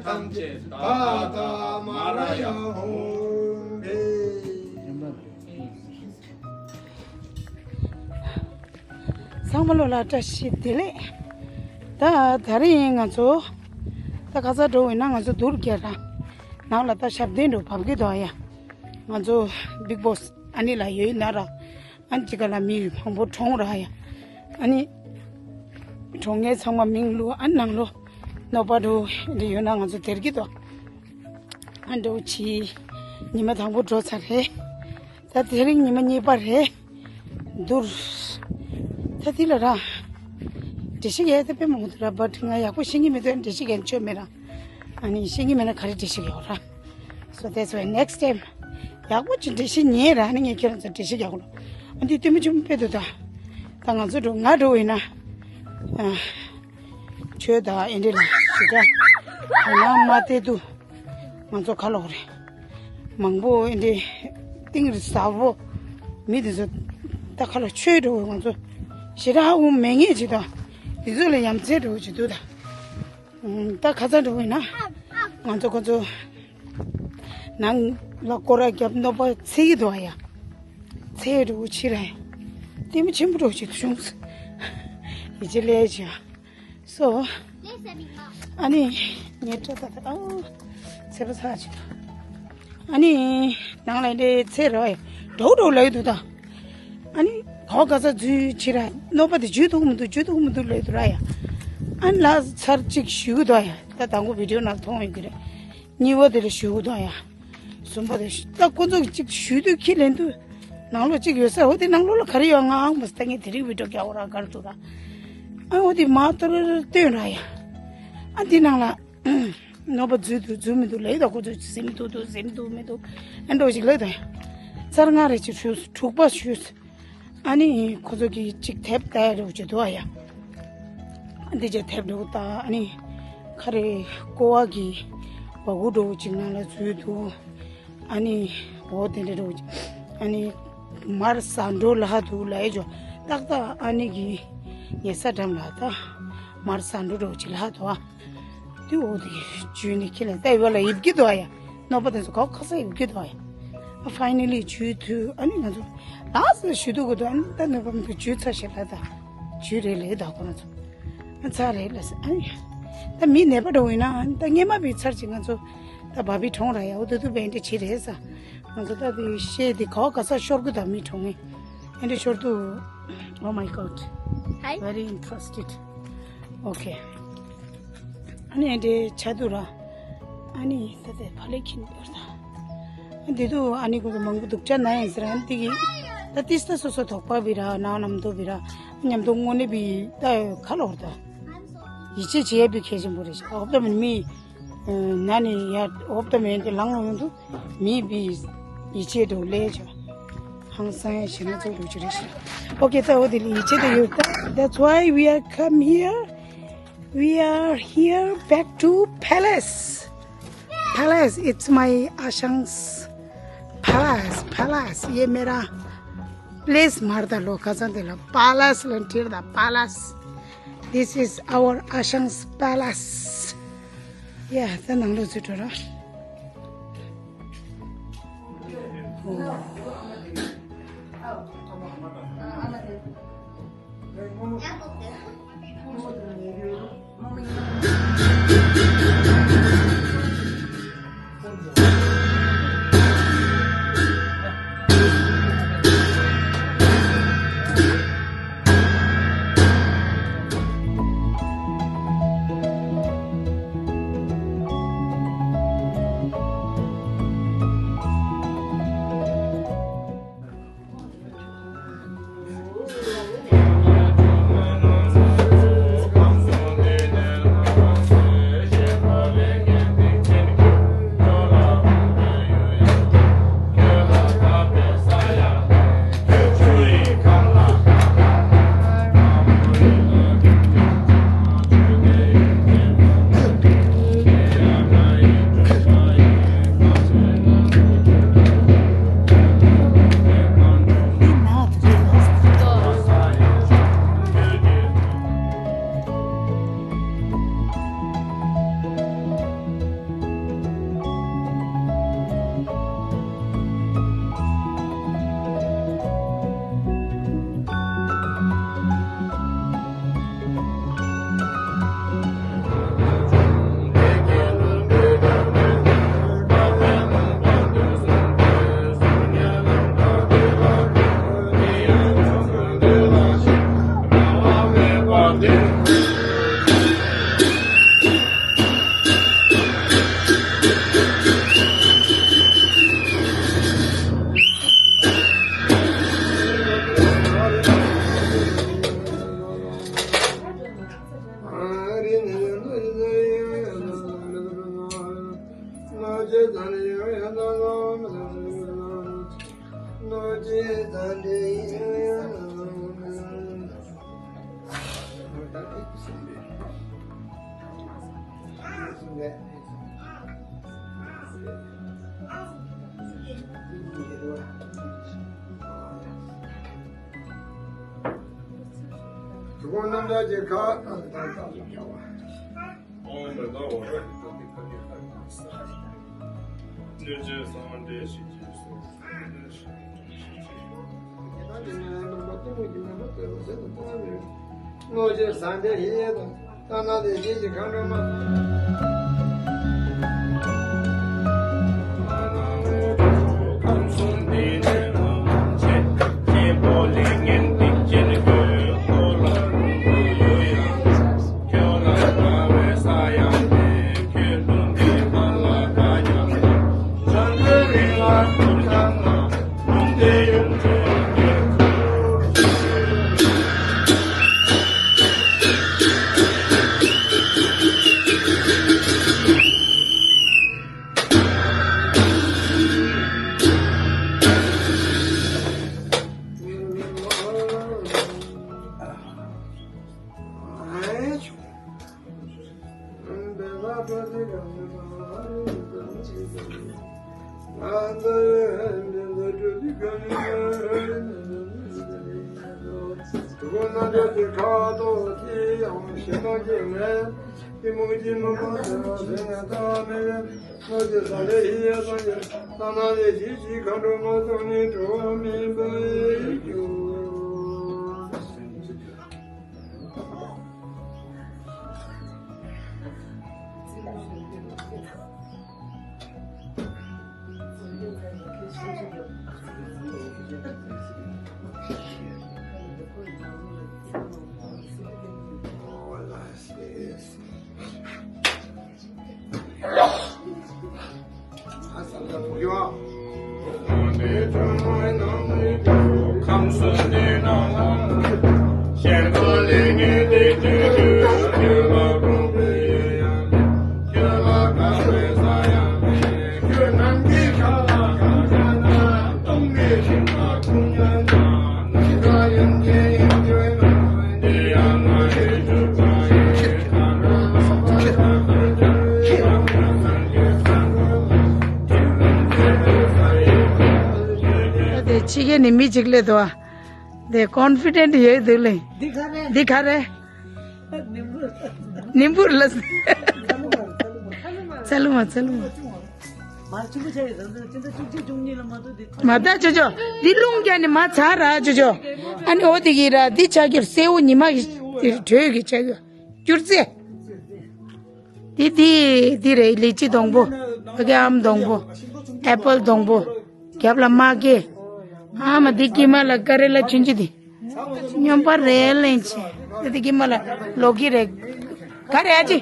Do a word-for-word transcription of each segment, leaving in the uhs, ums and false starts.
ཐམས་ཅད་ད་ལྟ་མར་ཡང་འོང་ཚང་མ་ལོ་ལ་བཀྲ་ཤིས་བདེ་ལེགས། ད་ད་རིང་ང་ཚོ་ད་ག་ས་འགྲོ་འོས་ན་ང་ཚོ་དུར་རྒྱལ་ར་ནང་ལ་ད་ཞབས་བརྟན་འགྲོ་བབ་གི་འདུག་ཡ། ང་ཚོ་བིག་བོ་སི་ཨ་ནི་ལ་ཡོད་ན་ར། ཨ་ནི་ཅི་ག་ལ་མི་མང་པོ་གྲོངས་ར་ཡ། ཨ་ནི་གྲོངས་མཁན་ཚང་མ་མིང་བླུགས། ཨ་ནང་ལོ་ནོ་པ་འགྲོ་འདི་ཡོད་ན་ང་ཚོ་དེར་གི་དོ། ཨ་འགྲོ་ཆི་ཉི་མ་དང་པོ་འགྲོ་ཚར་རེད། ད་དེ་རིང་ཉི་མ་གཉིས་པ་རེད། འདུར། ད་དེ་ལ་ར་འགྲེལ་བཤད་ཡས་ད་དཔེ་མང་པོ་འདུག་ར། བཊ་ང་ཡག་པོ་ཤེས་ཀྱི་མི་འདུག་འགྲེལ་བཤད་ཡས་ཆོད་མེད་ར། ཨ་ནི་ཤེས་ཀྱི་མེད་ན་ག་རེ་འགྲེལ་བཤད་ཡོད་ར། So that's why next time ཡག་པོ་ཅིག་འགྲེལ་བཤད་ཉན་ར། ཨ་ནི་ངས་ཁྱེད་རང་ཚོ་འགྲེལ་བཤད་རྒྱག་དགོས། ཨ་འདི་ལྟད་མོ་ཆེན་པོ་དཔེ་འདུག་ད། ད་ང་ཚོ་འགྲོ་ང་འགྲོ་ཡིན་ན། ཨ་ཆོས་ད་ཨེ་འདྲ་ལ་ཞུ་ད། ང་མ་བལྟས་དུས་ང་ཚོ་ཁ་ལོག་རེད། མང་པོ་ཨེ་འདྲ་གཏིང་རིང་ཟབ་པོ་མི་དེ་ཚོ་ད་ཁ་ལོག་ཆོས་འགྲོ་ང་ཚོ་ཞེ་དྲག་འུ་མེད་ངེས་ཅིག་ད། དེ་ཚོ་ལ་ཡ་མཚན་འགྲོ་ཅིག་འདུག་ད། ད་ཁ་ཚ་འགྲོ་བས་ན། ང་ཚོ་ཁོ་ཚོ་ནང་ལ་སྐོར་ར་རྒྱབ་ནོ་པ་ཚེ་གི་འདུག་ཡ། ཚེ་འགྲོ་ཕྱི་ར་ཡ། ལྟད་མོ་ཆེན་པོ་འགྲོ་ཞིག་བྱུང་སོང་། ཡིད་ཆེས་ལས་བྱ། སོ། ཨ་ནི་ངའི་སྐྲ་ད་ད་ཨ་ཚེ་པ་ཚ་ཅིག་ཨ་ནི་ནང་ལ་འདྲེ་ཚེ་ར་ཡ་འགྲོ་འགྲོ་ལ་ཡི་འདུག་ད། ཨ་ནི་ག་བ་ག་ས་འཛུལ་ཕྱི་ར་ནོ་པ་དེ་འཇུས་ཐུབ་མི་འདུག་འཇུས་ཐུབ་མི་འདུག་ལོས་འདུག་ར་ཡ། ཨ་ནི་ལ་ཚར་གཅིག་ཞུ་གི་འདུག་ཡ། ད་དང་པོ་བི་ཌིའོ་ནང་མཐོང་ཡོད་ཀྱི་རེད། གཉིས་པ་དེ་ལ་ཞུ་གི་འདུག་ཡ། གསུམ་པ་དེ་ཞུ། ད་ཁོ་ཚོ་གཅིག་ཞུ་དུས་ཁྱི་ལེན་དུས་ནང་ལོགས་གཅིག་ཡོད་ས། འོ་དེ་ནང་ལོགས་ལ་ག་རེ་ཡོད་ང་ཨང་མ་ས་ད་ངས་དེ་རིང་བི་ཌིའོ་རྒྱག་འོ་ར་གར་འདུག་ར། ཨ་འོ་དེ་མ་ཏོ་ར་ར་སྟོན་ར་ཡ། ཨ་དེ་ནང་ལ་ནོར་བ་འཛུལ་འདུག་འཛུལ་མི་འདུག་ལེགས་ད་ཁོ་ཚོས་ཟིན་འདུག་འདུག་ཟིན་འདུག་མི་འདུག་ཨ་འདྲ་བོ་ཞིག་ལེགས་ད་ཡ། ཚར་ལྔ་རེ་ཅིག་ཞུས། དྲུག་པ་ཞུས། ཨ་ནི་ཁོ་ཚོ་གིས་གཅིག་དེབ་ལྟ་ཡ་འདྲ་བོ་ཅིག་འདུག་ཨ་ཡ། འདི་ཅིག་དེབ་འདྲ་བོ་ལྟ། ཨ་ནི་ཁ་རེ་ཀོ་བ་གི་བ་གུ་འདྲ་བོ་ཅིག་ནང་ལ་འཛུལ་འདུག་ཨ་ནི་འོ་དེ་འདྲ་འདྲ་བོ་ཅིག་ཨ་ནི་མར་ཟ་འགྲོ་ལ་ཧ་འདུག་ལ་ཨེ་ཇོ། ཏག་ཏག་ཨ་ནི་གི་ཉལ་ས་འགྲམ་ལ་ད་མར་ཟ་འགྲོ་འདྲ་བོ་ཅིག་ལ་ཧ་འདུག་ཨ། དེ་འོ་དེ་གི་ཇུས་ནི་ཁྱེད་ལ་ལྟ་ཡོད་ལ་ཡིབ་ཀྱི་འདུག་ཨ་ཡ། ནོར་བ་དེ་ཚོ་ག་ཁ་ས་ཡིབ་ཀྱི་འདུག་ཨ་ཡ། ཨ་ཕའི་ནལ་ལི་ཇུས་དུས་ཨ་ནི་ང་ཚོ་ལགས་སོ་ཞུ་འདུག་གི་འདུག་ཨ་ནི་ད་ནོར་བ་མི་འདུག་ཇུས་ཚར་ཞེས་ལ་ད་ཇུས་རེད་ལེ་ད་ཁོ་ན་ཚོ། ཨ་ཚར་རེད་ལ་ཨ་ནི་ད་མི་ནད་པ་འདྲ་བོ་ཡིན་ན་ཨ་ནི་ད་སྔས་མ་བི་ཚར་ཅིག་ང་ཚོ་ད་བ་བི་གྲོངས་ར་ཡ། འོ་དུ་དུ་བེ་འདྲ་བྱེད་རེད་ས། ང་ཚོ་ད་དེ་ཤེས་དེ་ག་ག་ས་ཤོར་གི་ད་མི་གྲོངས་ངེ་ཨེ་འདྲ་ཤོར་དུ། Oh my God. Hi. Very interested. Okay. ཨ་ནི་ཨེ་འདྲའི་ཆ་དུ་ར། ཨ་ནི་ད་ལྟའི་ཕ་ལེ་ཁྱིན་འདུག་ད། འདི་དུ་ཨ་ནི་ཁོ་ཚོ་མང་པོ་འདུག་ཅག་ན་ཡིན་ཟེར། ཨ་ནི་དེ་གི་ད་ཏིས་ད་སོ་སོ་དོག་པ་བི་ར་ན་ནམ་དུ་བི་ར་ཉམ་དུ་དངོས་གནས་བི་ད་ཁ་ལོར་ད། ཡིད་ཆེས་བྱེད་ཡ་བི་ཁེ་ཆེན་པོ་རེད་ཤག་འོབ་ད་མི་མི་ན་ནི་ཡ་འོབ་ད་མི་དེ་ལང་ལོ་ཡོང་དུ། མི་བི་ཡིད་ཆེས་འགྲོ་ལས་ཆོ། ཧང་སང་ཡ་ཞེ་ན་ཚོ་འགྲོ་ཆུ་རེ་ཤི། Okay, ད་འོ་དེ་ལ་ཡིད་ཆེས་དེ་ཡོད་ད། That's why we are come here. We are here back to palace. Palace, it's my Ashang's palace. Palace, ये मेरा place मारता लोग खसंदे लो। Palace लंटीर दा palace. This is our Ashang's palace. Yeah, ད་ནང་ལོགས་ཚུད་འགྲོ་ར། དེ་གོང་རྣམ་ཐར་གྱི་ཁ། ཨོཾ་བདེ་ད་འོ་ར་ཏི་ཏི་ཁ་ཏི་ཁ་ཏི་ས། གནོད་བྱེད་ཟ་འདྲེ་ཞིག་གིས་སོ། གནོད་བྱེད་ཟ་འདྲེ་ཡི་དང་ལྟ་ན་དེ་ཞིག་གི་མཁའ་འགྲོ་མ། དེ་ཕྱི་རྒྱལ་ནས་མི་གཅིག་སླེབས་འདུག་ཨ། དེ་ཀོན་ཕི་ཌེན་ཊི་ཡོད་འདུག་ལེ། འདི་ག་རེ། འདི་ག་རེ། ནིམ་བུར། ནིམ་བུར་ལ། ཚ་ལུ་མ། ཚ་ལུ་མ། ཚ་ལུ་མ། མ་ཆུང་པོ་ཆགས་ཡོད་ཙང་ཅི་འདྲ་བཅུ་གཅིག་བཅུ་གཉིས་ལ་མ་གཏོགས་འདི། མ་ད་ཅོ་ཅོ། འདི་རླུང་རྒྱག་ནས་མ་ཚར་ར་ཅོ་ཅོ། ཨ་ནི་འོ་དེ་གི་ར་འདི་ཆགས་རྒྱུར་སེའུ་ཉི་མ་གི་དྲོད་ཀྱི་ཆགས་རྒྱུ། སྐྱུར་རྩི། འདི་འདི་འདི་རེད། ལི་ཅི་སྡོང་པོ། ཕ་གི་ཨམ་སྡོང་པོ། ཨེ་པལ་སྡོང་པོ། རྒྱབ་ལ་མ་སྐྱེས། ཨ་མ་འདི་དཀྱིལ་མ་ལ་ཀ་རེ་ལ་ཆུན་ཆུ་འདི། སྨྱོན་པ་རེད་ལན་ཆེ། དེ་དེ་གི་མ་ལ་ལོ་ཀི་རེད། ག་རེ་ཨ་ཅེ།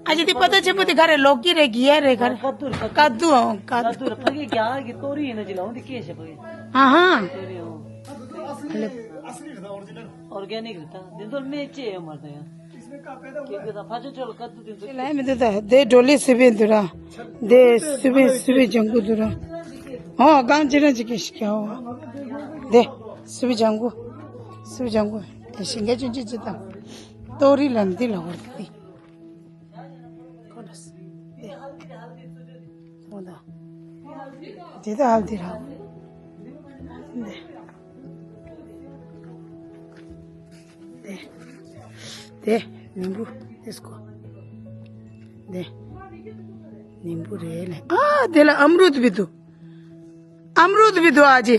ཨ་ཅེ་དེ་པ་ཏ་ཆེན་པོ་དེ་ག་རེ། ལོ་ཀི་རེད། གི་ཡ་རེད། ག་རེ། ཀ་ཏུ་རེད། ཀ་ཏུ་ཨང་ཀ་ཏུ། ཀ་ཏུ་རེད། ཕ་གི་རྒྱ་གི་ཏོ་རི་ཡིན་ན་ཅི་ལ་འོང་དེ་སྐད་བཤད་པ་ཡིན། ཨ་ཧ། ཏོ་རི་ཨང་། ཨོར་གེ་ནིག་རེད་ད། འདི་ཚོར་སྨན་ཅི་ཡོད་མ་རེད་ད་ཡང་། ལ་མི་འདུག་ད། དེ་ཌོ་ལི་སི་པན་འདུག་ར། དེ་སི་པན་སི་པན་ལྗང་གུ་འདུག་ར། ཨོ་གང་ཅི་ར་ཅི་གི་ཤི་ཀྱ་ཨོ། དེ་སི་པན་ལྗང་གུ། སི་པན་ལྗང་གུ། དེ་ཞིང་ཁ་ཆུང་ཆུང་ཅི་དང་། ཏོ་རི་ལ་འདི་ལ་བར་དེ། ཁོ་ན་སི། དེ། ཁོ་ད། དེ་ད་ཧལ་དི་ར། དེ། དེ། དེ། ནིམ་བུ། དེ་སྐོ། དེ། ནིམ་བུ་རེད་ལེ། ཨ། དེ་ལ་ཨམ་རུ་དུ་བི་དུ། ཨམ་རུ་དུ་བི་དུ་ཨ་ཅེ།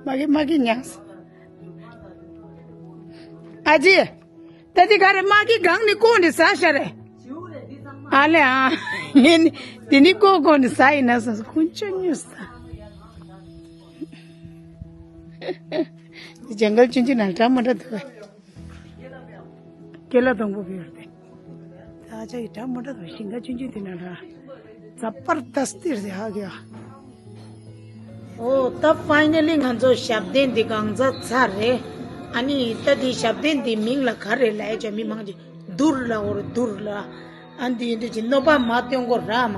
མ་གི་མ་གི་ཉགས། ཨ་ཅེ། ད་དེ་ག་རེ། མ་གི་གང་ནི་ཀོ་ནི་ས་ཤ་རེ། ཨ་ལེ་ཨ། ངས་ནི་དེ་ནི་ཀོ་ཀོ་ནི་ས་ཡིན་ན་ས་ཁུན་ཆོ་ཉུ་ས། དེ་ཇང་གལ་ཆུན་ཆུན་ནང་འདྲ་མི་འདྲ་འདུག་ག་ཀེ་ལ་སྡོང་པོ་གི་ཡོད་དེ། ད་ཆ་ཡི་འདྲ་མི་འདྲ་འདུག་ཞིང་ཁ་ཆུན་ཆུན་དེ་ནང་འདྲ། ཛ་པར་དསྟི་རེད་ཧ་གི་ཨ། ཨོ་ད་ཕའི་ནལ་ལི་ང་ཚོ་ཞབས་བརྟན་འདི་གང་ཚ་ཚར་རེད། ཨ་ནི་ད་འདི་ཞབས་བརྟན་འདི་མིང་ལ་ག་རེ་ལབ་ཡ་ཅོ་མི་མང་ཅིག་དུར་ལ་འོར་དུར་ལ། ཨ་འདི་ཡིན་དུས་ཅི་གནོད་པ་མ་སྟོན་གོ་ར་མ།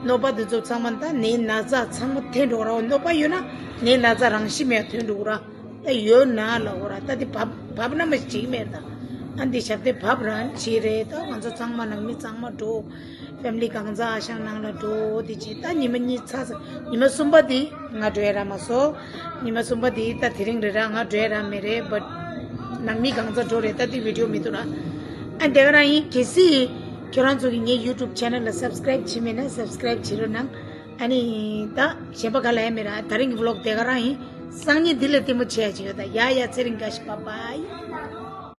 གནོད་པ་འདི་ཚོ་ཚང་མ་ད་ནད་ན་ཚ་ཚང་མ་ཐོན་འགྲོ་ར། གནོད་པ་ཡོད་ན་ནད་ན་ཚ་རང་བཞིན་མེད་ཐོན་འགྲོ་ར། ད་ཡོད་ན་ལ་འོ་ར། ད་འདི་བབ་བབ་ན་མ་ཅིག་མེད་ད། ཨ་འདི་ཞབས་བརྟན་བབ་རང་བྱེད་རེད། ད་ང་ཚོ་ཚང་མ་ནང་མི་ཚང་མ་འགྲོ། ཕེ་མི་ལི་གང་ཚ་ཨ་ཞང་ནང་ལ་འགྲོ་འདི་བྱེད། ད་ཉི་མ་གཉིས་ཚ་ཚ་ཉི་མ་གསུམ་པ་འདི་ང་འགྲོ་ཡ་ར་མ་སོ། ཉི་མ་གསུམ་པ་འདི་ད་དེ་རིང་རེད་ར། ང་འགྲོ་ཡ་ར་མེད་རེད། བཊ་ནང་མི་གང་ཚ་འགྲོ་རེད། ད་འདི་བི་ཌི་ཡོ་མི་འདུག་ར། ཨ་འདི་ག་རང་ཡིན། གལ་སྲིད་ཁྱོད་རང་ཚོ་གིས་ངའི་ཡུ་ཊུབ་ཆེ་ནལ་ལ་སབ་སི་ཀ་རའིབ་བྱེད་མེད་ན་སབ་སི་ཀ་རའིབ་བྱེད་རོགས་གནང་། ཨ་ནི་ད་གཞན་པ་ག་ལ་ཡ་མེད་ར། ད་རིང་གི་བི་ལོག་དེ་ག་རང་ཡིན། སང་ཉིན་འདི་ལས་ལྟད་མོ་ཆེ་ཡ་ཅིག་ཡོད། ད་ཡ་ཡ་ཚེ་རིང་དགའ་ཤིག་བཱའི་བཱའི།